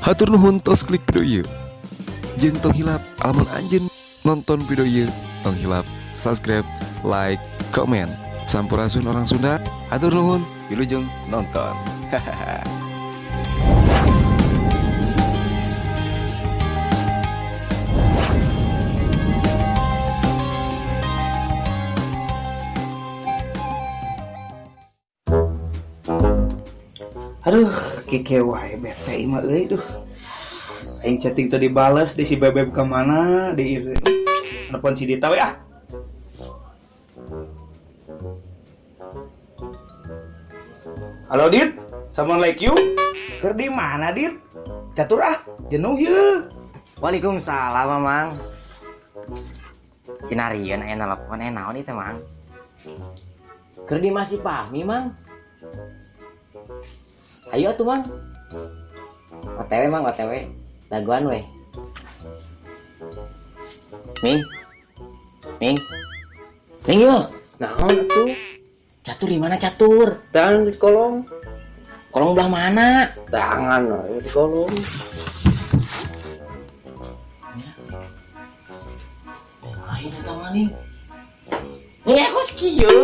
Hatur nuhun tos klik video ieu. Jeung tong hilap lamun anjeun nonton video ieu, tong hilap subscribe, like, komen. Sampurasun orang Sunda. Hatur nuhun, wilujeng nonton. Hahaha. Aduh, kike wae bete mah euy duh. Aing chatting teu dibales di si Bebeb ka mana di telepon si Dita we ah. Halo Dit, someone like you? Keur di mana Dit? Catur ah, jenuh ye. Waalaikumsalam, Mamang. Sinarieun aya nelpon aya naon ieu teh, Mang? Keur di masih pahmi, Mang. Ayo atuh, Mang. OTW, Mang, OTW. Dagoan we. Ming. Ming. Ming yo. Naon atuh? Catur di mana catur? Tangan di kolong. Kolong belah mana? Tangan we di kolong. Lain eta mah nih. Nih aku kieu.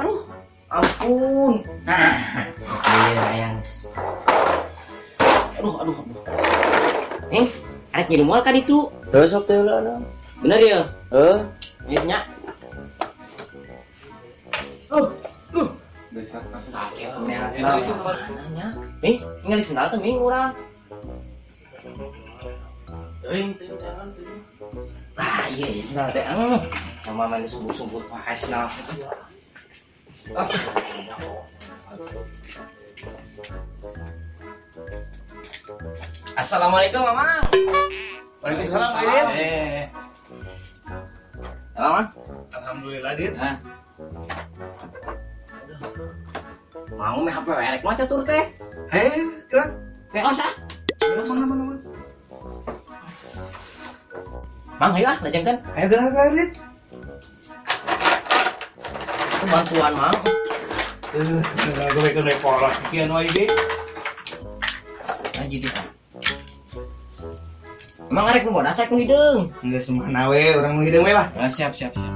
Aduh, ampun. Nah, iya ayang. Aduh, aduh, aduh. Nih, arek ngirim moal ka ditu. Heuh sok teh heula. Bener ya? Heuh. Nih nya. Ming, ningali sendal teh ming urang. Teuing teuing tangan teuing. Ah, iya iya sendal teh. Sama main sumput-sumput wae sendal. Ah. Assalamualaikum, Mama. Waalaikumsalam Dit. Halo, Mang. Alhamdulillah Dit. Nah. Mau meh HP erek mah catur teh. Hei, kan? Peos ah. Mana mana mana. Mang, ayo ah, lajengkeun. Ayo gerak gerak Dit. Itu bantuan, Mang. Gue ke polos kieu wae ge. Nah, jadi. Emang arek nu bodas arek nu hideung. Geus mana we urang nu hideung we lah. Nah, siap, siap, siap.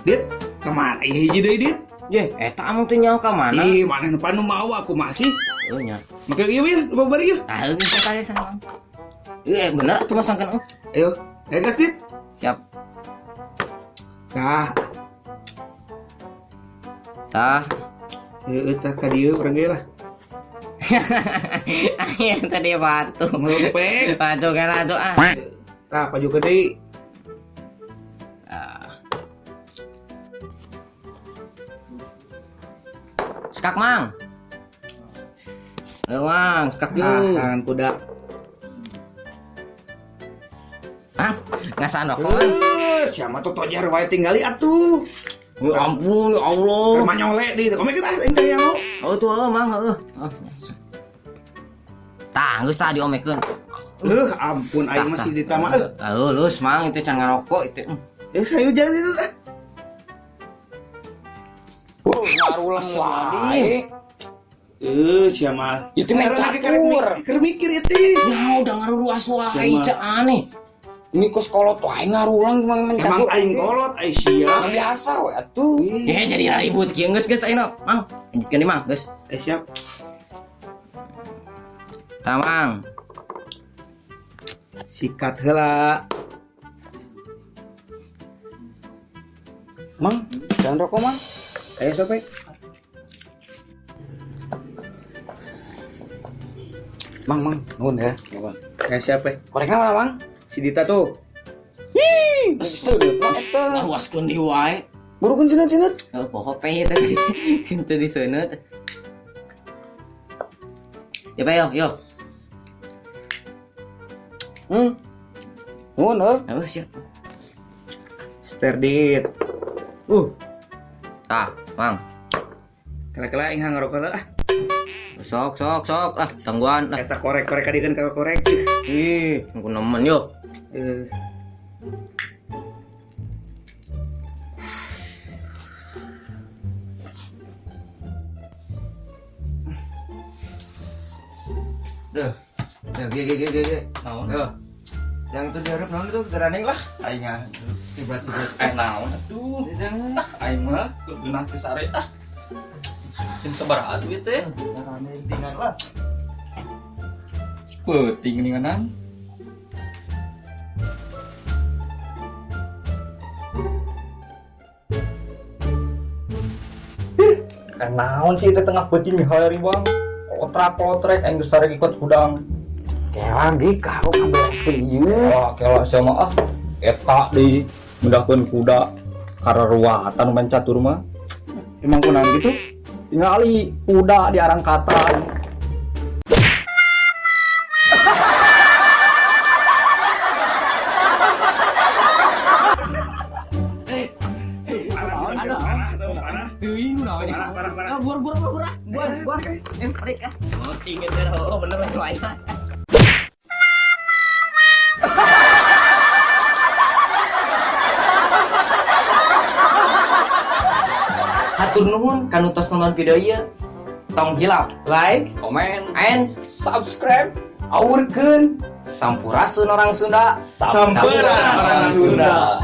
Dit, kemana ieu hiji deui Dit? Ye, eta amang teh nyaho ka mana? Ih, mana nu panu mau aku masih. Heuh nya. Make ieu wir, babar ieu. Ah, geus eta tadi sana, Mang. Eh, bener atuh mah sangkeun. Ayo, ayo gas Dit. Siap. Tah, Tah. heueuh tah ka dieu urang ge lah. Aya tadi batu. Melepek. Batu kan atuh ah. Tah, pajukeun deui. Ah. Sekak, Mang. Ayo, Mang, sekak Ah, yuk. tangan kuda. Hah? Ngasaan rokok, Mang? Siapa tuh tojar wae tinggali atuh. Ya ampun, ya Allah. Keur manyole di komik kita aing teh yang Oh, tuh, oh, Mang, heuh. Oh. Tah, geus tah diomekeun. Heuh, ampun aing masih ditama euy. Tah, lulus, Mang, itu can ngarokok itu. Ya sayu jalan itu lah. Ngarulang wae. Siapa? Itu mah catur. Keur mikir itu. Ya udah ngaruruas wae, Siapa? cak aneh. Ini kos kolot wae ngarulang mang Emang mencatur. aing kolot aing sia. Yang biasa we atuh. Ya jadi ribut kieu geus geus ayeuna, Mang. Lanjutkeun deui, Mang, geus. Eh siap. Tah, Mang. Sikat heula. Mang, jangan rokok, Mang. Ayo sope. Mang, Mang, nuhun ya. Mang. Eh siapa? Korekna mana, Mang? Si Dita tuh. Ih, seudeuh mah eta. Ngaruaskeun deui wae. Burukeun sineut-sineut. Oh, poho pe eta teu diseuneuh. Ya, Pak, yo, yo. Nuhun heuh. Oh, siap. Sterdit. Tah, Mang. Kela-kela aing ngarokok ah. Sok sok sok ah tangguhan ah. Eta korek-korek kadieun ka korek. Ih, aku nemen yo. Eh. Duh. Ya, ge ge ge ge. Naon? Duh. Yang itu diharap naon itu teraning lah. Aing ah. Tiba-tiba. Naon atuh. Ah, aing mah geunah teh sare ah. Jam sabaraha duit teh? Teraning tinggal lah. Peuting geuninganan. Naon sih teh tengah peuting hari bang. Kontrak-kontrak aing geus sare ikut hudang. Kela ge kau ngabereskeun ieu. Wah, kela sia mah ah. Eta deui mendahkeun kuda kararuatan main catur mah. Emang kunaon gitu? Tingali kuda di arangkatan. Parah, parah, parah. Buar buar buar buar buar. Tarik ah. Peuting eta oh bener lah aing. Hatur nuhun kanu tos nonton video ieu. Tong hilap Like, Komen, and subscribe, aurkeun Sampurasun orang Sunda. Samperan orang Sunda.